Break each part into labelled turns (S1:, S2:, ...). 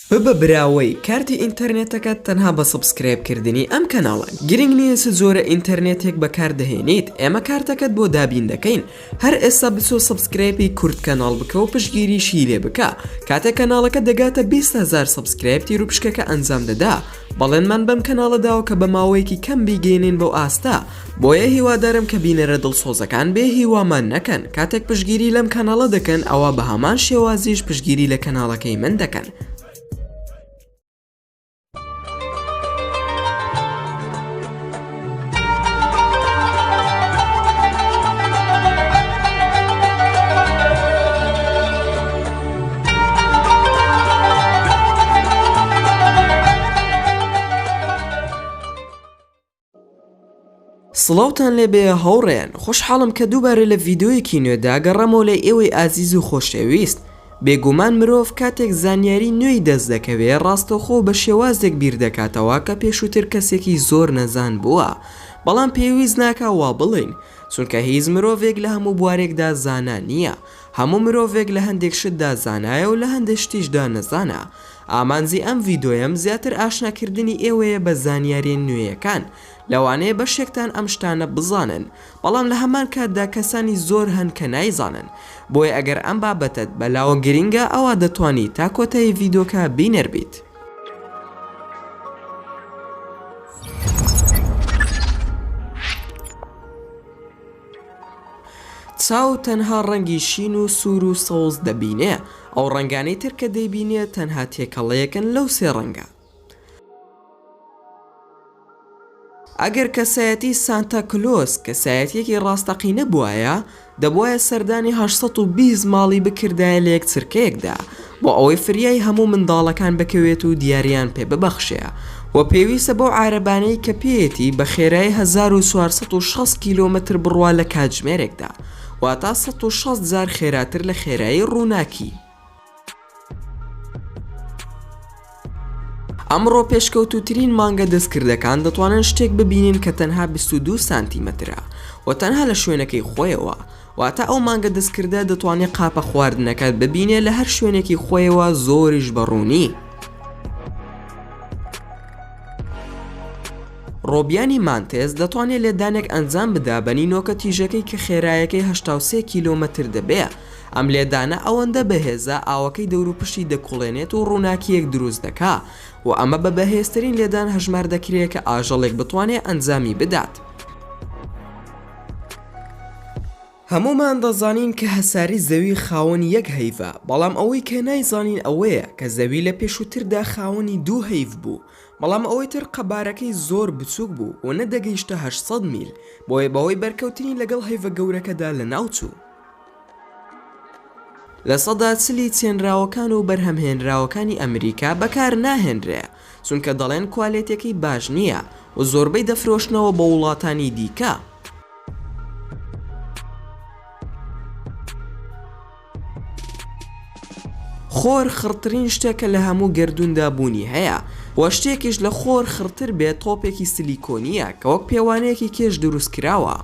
S1: ببە براوەی کارتی ئینتەرنێتەکەت تەنها بە subscribe کردنی ئەم کەناڵە گرنگ نییە چ جۆرە ئینتەرنێتێک بەکار دەهێنیت ئێمە کارتەکەت بۆ دابین دەکەین هەر ئێستا بچۆ subscribe ی کورد کەناڵ بکە و پشتگیریشی لێ بکە کاتێک کەناڵەکە دەگاتە 20 هەزار subscribe تیروپشکەکە ئەنجام دەدا بەڵێنمان بەم کەناڵە داوە کە بە ماوەیەکی کەم بیگەینین بەو ئاستە بۆیە هیوادارم کە بینەرە دڵسۆزەکان بێ هیوامان نەکەن کاتێک پشتگیری لەم کەناڵە دەکەن ئەوا بە هەمان شێوازیش پشتگیری لە کەناڵەکەی من دەکەن. سڵاوتان لێبێ هاوڕێیان خۆشحاڵم کە دووبارە لە ڤیدۆیەکی نوێدا گەڕامەوە لای ئێوەی ئازیز و خۆشەویست بێگومان مرۆڤ کاتێک زانیاری نوێی دەست دەکەوێ ڕاستەوخۆ بە شێوازێک بیر دەکاتەوە کە پێشووتر کەسێکی زۆر نەزان بووە بەڵام پێویست ناکا وا بڵێین چونکە هیچ مرۆڤێک لە هەموو بوارێکدا زانا نییە هەموو مرۆڤێک لە هەندێک شتدا زانایە و لە هەندێک شتیشدا نەزانە ئامانجی ئەم ڤیدۆیەم زیاتر ئاشناکردنی ئێوەیە بە زانیاریە نوێیەکان لەوانەیە بەشێکتان ئەم شتانە بزانن بەڵام لە هەمان کاتدا کەسانی زۆر هەن کە نایزانن بۆیە ئەگەر ئەم بابەتەت بەلاوە گرینگە ئەوا دەتوانی تا کۆتایی ڤیدۆکە بینەر بیت. چاو تەنها ڕەنگی شین و سوور و سەوز دەبینێ، ئەو ڕەنگانەی تر کە دەیبینێ تەنها تێکەڵەیەکن لەو سێ ڕەنگە. ئەگەر کەسایەتی سانتا کلۆس کەسایەتییەکی ڕاستەقینە بوایە، دەبوایە سەردانی 820 ماڵی بکردایە لە یەک چرکەیەکدا بۆ ئەوەی فریای هەموو منداڵەکان بکەوێت و دیاریان پێ ببەخشێ و پێویستە بەو عارەبانەی کە پێیەتی بە خێرایی 1460 کیلۆمەتر بڕوا لە کاتژمێرێکدا واتا 160 جار خێراتر لە خێرایی ڕووناکی. ئەمڕۆ پێشکەوتووترین مانگە دەستکردەکان دەتوانن شتێک ببینن کە تەنها 22 سانتیمەترە و تەنها لە شوێنەکەی خۆیەوە، واتە ئەو مانگە دەستکردە دەتوانێت قاپە خواردنەکەت ببینێ لە هەر شوێنێکی خۆیەوە زۆریش بە ڕوونی. ڕۆبیانی مانتێس دەتوانێت لێدانێک ئەنجام بدا بە نینۆکە تیژەکەی کە خێرایەکەی 83 کیلۆمەتر دەبێ، ئەم لێدانە ئەوەندە بەهێزە ئاوەکەی دەوروپشتی دەکوڵێنێت و ڕووناکییەک دروست دەکا و ئەمە بە بەهێزترین لێدان هەژمار دەکرێ کە ئاژەڵێک بتوانێ ئەنجامی بدات. هەموومان دەزانین کە هەساری زەوی خاوەنی یەک هەیڤە، بەڵام ئەوەی کە نایزانین ئەوەیە کە زەوی لە پێشووتردا خاوەنی دوو هەیڤ بوو، بەڵام ئەوەی تر قەبارەکەی زۆر بچووک بوو و نەدەگەیشتە 800 میل، بۆیە بەهۆی بەرکەوتنی لەگەڵ هەیڤە گەورەکەدا لەناوچوو. لە چلی چێنراوەکان و بەرهەمهێنراوەکانی ئەمریکا بەکار ناهێنرێ، چونکە دەڵێن کوالێتیەکەی باش نییە و زۆربەی دەفرۆشنەوە بە وڵاتانی دیکە. خۆر خڕترین شتە کە لە هەموو گەردووندا بوونی هەیە و شتێکیش لە خۆر خڕتر بێت تۆپێکی سلیکۆنییە کە وەک پێوانەیەکی کێش دروستکراوە.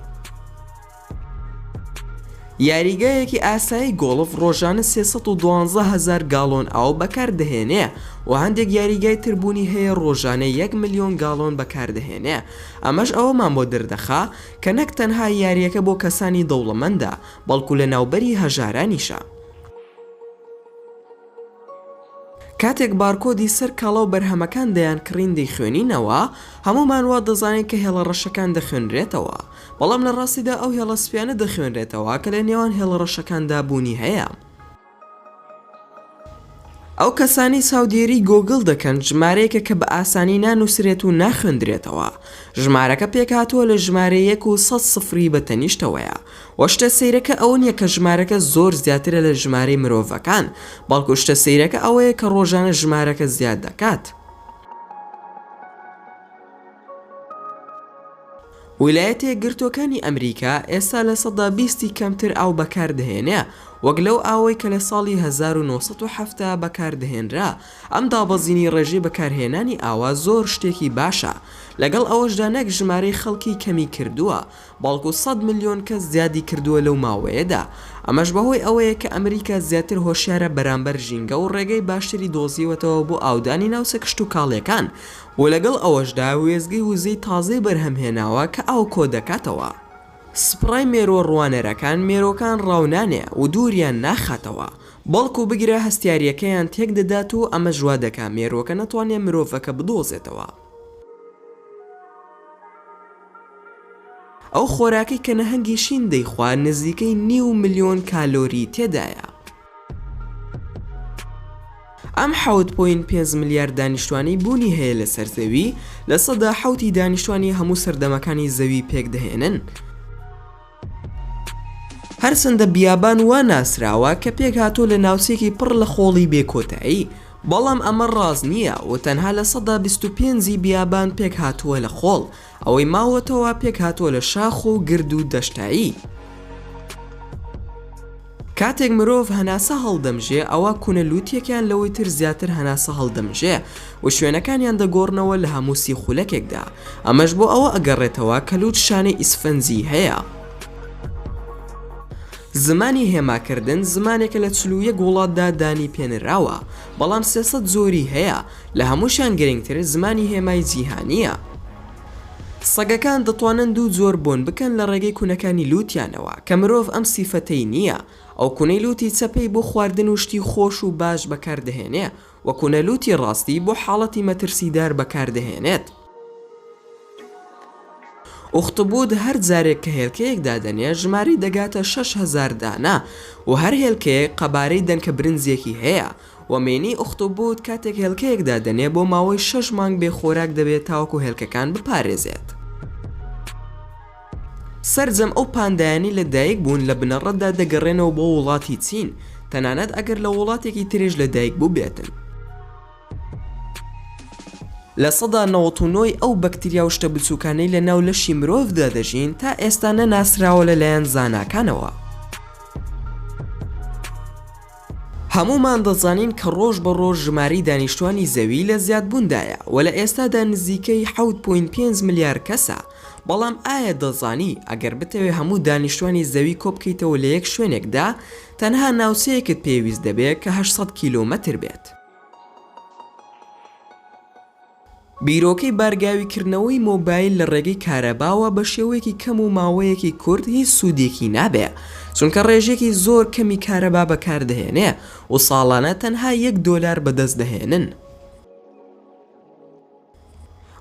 S1: یاریگایەکی ئاسایی گۆڵف ڕۆژانە 312 هەزار گاڵۆن ئاو بەکاردەهێنێ و هەندێک یاریگای تر بوونی هەیە ڕۆژانە یەک ملیۆن گاڵۆن بەکاردەهێنێ ئەمەش ئەوەمان بۆ دەردەخا کە نەک تەنها یاریەکە بۆ کەسانی دەوڵەمەندە بەڵکو لە ناوبەری هەژارانیشە. کاتێک بارکۆدی سەر کاڵا و بەرهەمەکان دەیانکڕین دەیخوێنینەوە، هەموومان وا دەزانین کە هێڵە ڕەشەکان دەخوێنرێتەوە، بەڵام لە ڕاستیدا ئەو هێڵە سپیانە دەخوێنرێتەوە کە لە نێوان هێڵە ڕەشەکاندا بوونی هەیە. ئەو کەسانەی چاودێری گۆگڵ دەکەن ژمارەیەکە کە بە ئاسانی نانووسرێت و ناخوێندرێتەوە، ژمارەکە پێکهاتووە لە ژمارە یەک و سەد سفری بە تەنیشتەوەیە، وە شتە سەیرەکە ئەوە نیە کە ژمارەکە زۆر زیاترە لە ژمارەی مرۆڤەکان، بەڵکو شتە سەیرەکە ئەوەیە کە ڕۆژانە ژمارەکە زیاد دەکات. ویلایەتە یەکگرتووەکانی ئەمریکا ئێستا 20% ی کەمتر ئاو بەکاردەهێنێ. وەک لەو ئاوەی کە لە ساڵی 1970 بەکاردەهێنرا، ئەم دابەزینی ڕێژەی بەکارهێنانی ئاوە زۆر شتێکی باشە، لەگەڵ ئەوەشدا نەک ژمارەی خەڵکی کەمی کردووە، بەڵکو 100 ملیۆن کەس زیادی کردووە لەو ماوەیەدا، ئەمەش بەهۆی ئەوەیە کە ئەمریکا زیاتر هۆشیارە بەرامبەر ژینگە و ڕێگەی باشتری دۆزیوەتەوە بۆ ئاودانی ناوچە کشتوکاڵیەکان و لەگەڵ ئەوەشدا وێستگەی وزەی تازەی بەرهەمهێناوە کە ئاو کۆدەکاتەوە. سپڕای مێرووە ڕوانەرەکان مێرووەکان ڕاونانێ و دووریان ناخاتەوە، بەڵکو بگرە هەستیارییەکەیان تێکدەدات و ئەمەش وا دەکا مێرووەکە نەتوانێ مرۆڤەکە بدۆزێتەوە. ئەو خۆراکەی کە نەهەنگی شین دەیخوا نزیکەی نیو ملیۆن کالۆری تێدایە. ئەم 7.5 ملیار دانیشتوانەی بوونی هەیە لەسەر زەوی، 7% ی دانیشتوانی هەموو سەردەمەکانی زەوی پێکدەهێنن. هەرچەندە بیابان وا ناسراوە کە پێکهاتووە لە ناوچەیەکی پڕ لە خۆڵی بێ کۆتایی، بەڵام ئەمە ڕاست نییە و تەنها 25% ی بیابان پێکهاتووە لە خۆڵ، ئەوەی ماوەتەوە پێکهاتووە لە شاخ و گرد و دەشتایی. کاتێک مرۆڤ هەناسە هەڵدەمژێ ئەوا کونە لوتیەکیان لەوەی تر زیاتر هەناسە هەڵدەمژێ و شوێنەکانیان دەگۆڕنەوە لە هەموو 30 خولەکێکدا ئەمەش بۆ ئەوە ئەگەڕێتەوە کە لوت شانەی ئیسفەنجی هەیە. زمانی هێماکردن زمانێکە لە 41 وڵاتدا دانی پێنراوە بەڵام 300 جۆری هەیە لە هەمووشیان گرنگتر زمانی هێمای جیهانییە. سەگەکان دەتوانن دوو جۆر بۆن بکەن لە ڕێگەی کونەکانی لووتیانەوە، کە مرۆڤ ئەم سیفەتەی نییە، ئەو کونەی لووتی چەپەی بۆ خواردن و شتی خۆش و باش بەکاردەهێنێ و کونە لووتی ڕاستی بۆ حاڵەتی مەترسیدار بەکاردەهێنێت. ئوختبوت هەر جارێک کە هێلکەیەک دادەنێ ژمارەی دەگاتە 6000 دانە و هەر هێلکەیەک قەبارەی دەنکە برنجێکی هەیە و مێینەی ئوختوبوت کاتێک هێلکەیەک دادەنێ بۆ ماوەی شەش مانگ بێ خۆراک دەبێت تاوەکو هێلکەکان بپارێزێت. سەرجەم ئەو پاندایانەی لە دایک بوون لە بنەڕەتدا دەگەڕێنەوە بۆ وڵاتی چین، تەنانەت ئەگەر لە وڵاتێکی تریش لە دایک بووبێتن. 99% ی ئەو بەکتریا و شتە بچووکانەی لە ناو لەشی مرۆڤدا دەژین تا ئێستا نەناسراوە لەلایەن زاناکانەوە. هەموومان دەزانین کە ڕۆژ بە ڕۆژ ژمارەی دانیشتوانی زەوی لە زیادبووندایە و لە ئێستادا نزیکەی 7.5 ملیار کەسە، بەڵام ئایا دەزانی ئەگەر بتەوێ هەموو دانیشتوانی زەوی کۆبکەیتەوە لە یەک شوێنێکدا تەنها ناوچەیەکت پێویست دەبێ کە 800 کیلۆمەتر بێت؟ بیرۆکەی بارگاویکردنەوەی مۆبایل لە ڕێگەی کارەباوە بە شێوەیەکی کەم و ماوەیەکی کورت هیچ سوودێکی نابێ چونکە ڕێژەیەکی زۆر کەمی کارەبا بەکاردەهێنێ و ساڵانە تەنها یەک دۆلار بەدەست دەهێنن.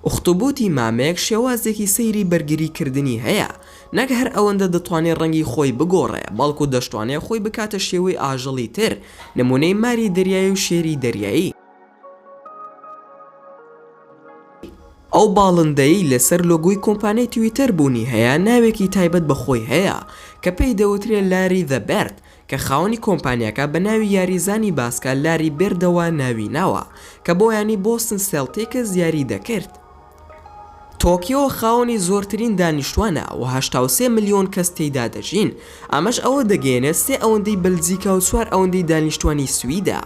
S1: ئوختوبوتی مامێک شێوازێکی سەیری بەرگری کردنی هەیە، نەک هەر ئەوەندە دەتوانێ ڕەنگی خۆی بگۆڕێ بەڵکو دەشتوانێ خۆی بکاتە شێوەی ئاژەڵی تر نمونەی ماری دەریایی و شێری دەریایی. ئەو باڵندەی لەسەر لۆگۆی کۆمپانیای تویتەر بوونی هەیە ناوێکی تایبەت بە خۆی هەیە کە پێی دەوترێ Larry the Bird کە خاوەنی کۆمپانیاکە بە ناوی یاریزانی باسکە لاری بێردەوە ناوی ناوە کە بۆ یانەی بۆستن سێڵتیکس یاری دەکرد. تۆکیۆ خاوەنی زۆرترین دانیشتوانە و 83 ملیۆن کەس تێیدا دەژین، ئەمەش ئەوە دەگەیەنێت سێ ئەوەندەی بەلجیکا و چوار ئەوەندەی دانیشتوانی سویدە.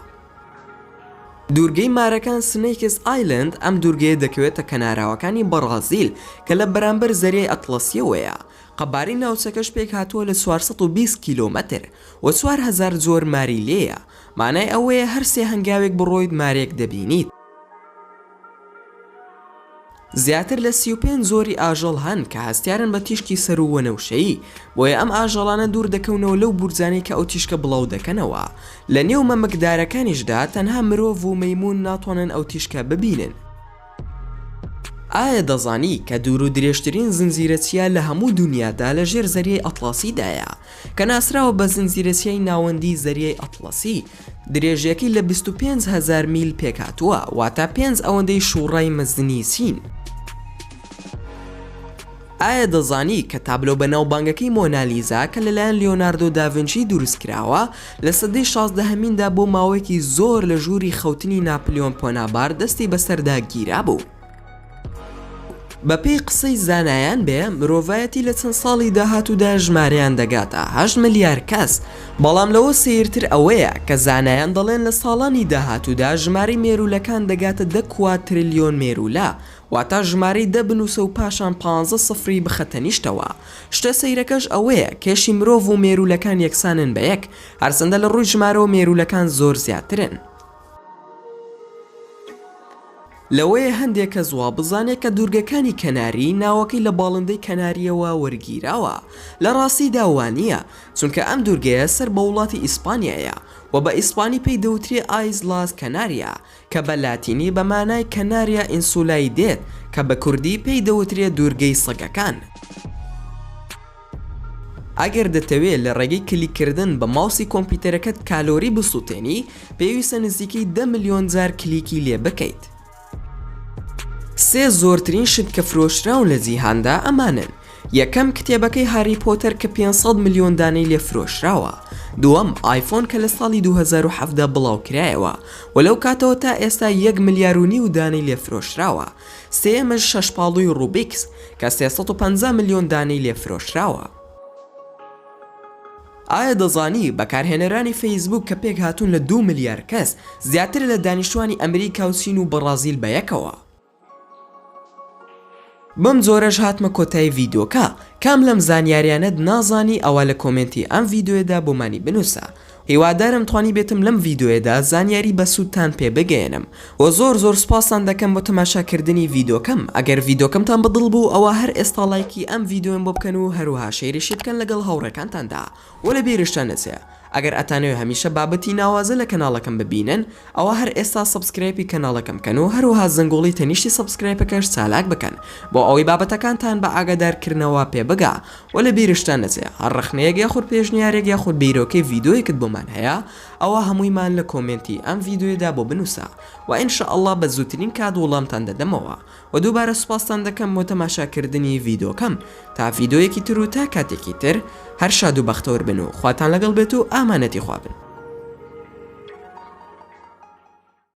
S1: دوورگەی مارەکان Snakes Island، ئەم دوورگەیە دەکەوێتە کەناراوەکانی بەڕازیل کە لە بەرامبەر زەریای ئەتڵەسییەوەیە، قەبارەی ناوچەکەش پێکهاتووە لە 420 کیلۆمەتر و 4000 جۆر ماری لێیە، مانای ئەوەیە هەر سێ هەنگاوێک بڕۆیت مارێک دەبینیت. زیاتر لە 35 جۆری ئاژەڵ هەن کە هەستیارن بە تیشکی سەروو وەنەوشەیی، بۆیە ئەم ئاژەڵانە دوور دەکەونەوە لەو بورجانەی کە ئەو تیشکە بڵاو دەکەنەوە. لە نێو مەمکدارەکانیشدا تەنها مرۆڤ و مەیموون ناتوانن ئەو تیشکە ببینن. ئایا دەزانی کە دوور و درێژترین زنجیرە چیا لە هەموو دونیادا لە ژێر زەریای ئەتڵەسیدایە کە ناسراوە بە زنجیرە چیای ناوەندی زەریای ئەتڵەسی، درێژیەکەی لە 25 هەزار میل پێکهاتووە، واتە پێنج ئەوەندەی شوڕای مەزنی چین. ئایا دەزانی کە تابلۆ بەناوبانگەکەی مۆنالیزا کە لەلایەن لیۆناردۆ داڤنچی دروستکراوە، لە سەدەی شازدەهەمیندا بۆ ماوەیەکی زۆر لە ژووری خەوتنی ناپلیۆن پۆنابارت دەستی بەسەردا گیرابوو؟ بەپێی قسەی زانایان بێ، مرۆڤایەتی لە چەند ساڵی داهاتوودا ژمارەیان دەگاتە هەشت ملیار کەس، بەڵام لەوە سەیرتر ئەوەیە کە زانایان دەڵێن لە ساڵانی داهاتوودا ژمارەی مێروولەکان دەگاتە دە کوادترلیۆن مێروولە، واتە ژمارەی دە بنووسە و پاشان پانزە سفری بخە تەنیشتەوە. شتە سەیرەکەش ئەوەیە کێشی مرۆڤ و مێروولەکان یەکسانن بە یەک، هەرچەندە لە ڕووی ژمارەوە مێروولەکان زۆر زیاترن. لەوەیە هەندێ کەس وابزانێ کە دوورگەکانی کەناری ناوەکەی لە باڵندەی کەنارییەوە وەرگیراوە، لە ڕاستیدا وانییە، چونکە ئەم دوورگەیە سەر بە وڵاتی ئیسپانیایە و بە ئیسپانی پێی دەوترێ ئایزلاس کەناریا کە بە لاتینی بە مانای کەناریا ئینسولای دێت کە بە کوردی پێی دەوترێ دوورگەی سەگەکان. ئەگەر دەتەوێ لە ڕێگەی کلیککردن بە ماوسی کۆمپیوتەرەکەت کالۆری بسوتێنی، پێویستە نزیکەی دە ملیۆن جار کلیکی لێ بکەیت. سێ زۆرترین شت کە فرۆشراون لە جیهاندا ئەمانەن، یەکەم کتێبەکەی هاری پۆتەر کە 500 ملیۆن دانەی لێ فرۆشراوە، دووەم ئایفۆن کە لە ساڵی 2017 بڵاوکرایەوە و لەو کاتەوە تا ئێستا یەک ملیار و نیو دانەی لێ فرۆشراوە، سێیەمش شەشپاڵووی ڕوبیکس کە 350 ملیۆن دانەی لێ فرۆشراوە. ئایا دەزانی بەکارهێنەرانی فەیسبووک کە پێکهاتوون لە دوو ملیار کەس زیاترە لە دانیشتوانی ئەمریکا و چین و بەڕازیل بەیەکەوە؟ بەم جۆرەش هاتمە کۆتایی ڤیدیۆکە، کام لەم زانیاریانەت نازانی ئەوا لە کۆمێنتی ئەم ڤیدیۆیەدا بۆمانی بنوسە. هیوادارم توانیبێتم لەم ڤیدیۆیەدا زانیاری بەسوودتان پێ بگەیەنم وە زۆر زۆر سوپاستان دەکەم بۆ تەماشا کردنی ڤیدیۆکەم ئەگەر ڤیدیۆکەمتان بەدڵ بوو ئەوا هەر ئێستا ڵایکی ئەم ڤیدیۆیەم بۆ بکەن و هەروەها شەیریشی بکەن لەگەڵ هاوڕێکانتاندا وە لەبیرشتان نەچێ ئەگەر ئەتانەوێ هەمیشە بابەتی ناوازە لە کەناڵەکەم ببینن ئەوا هەر ئێستا subscribe ی کەناڵەکەم بکەن و هەروەها زەنگۆڵی تەنیشتی subscribe ەکەش چالاک بکەن بۆ ئەوەی بابەتەکانتان بە ئاگادار کردنەوە پێ بگا وە لە بیرشتان نەچێ هەر ڕەخنەیەک یاخود پێشنیارێک یاخود بیرۆکەی ڤیدۆیەکت بۆمان هەیە ئەوا هەموویمان لە کۆمێنتی ئەم ڤیدۆیەدا بۆ بنوسە وە ان شاء اللە بە زووترین کات وڵامتان دەدەمەوە وە دووبارە سوپاستان دەکەم بۆ تەماشا کردنی ڤیدۆکەم تا ڤیدۆیەکی تر و تا کاتێکی تر هەر شاد و بەختەوەر بن و خواتان لەگەڵ بێت و ئامانەتی خوا بن.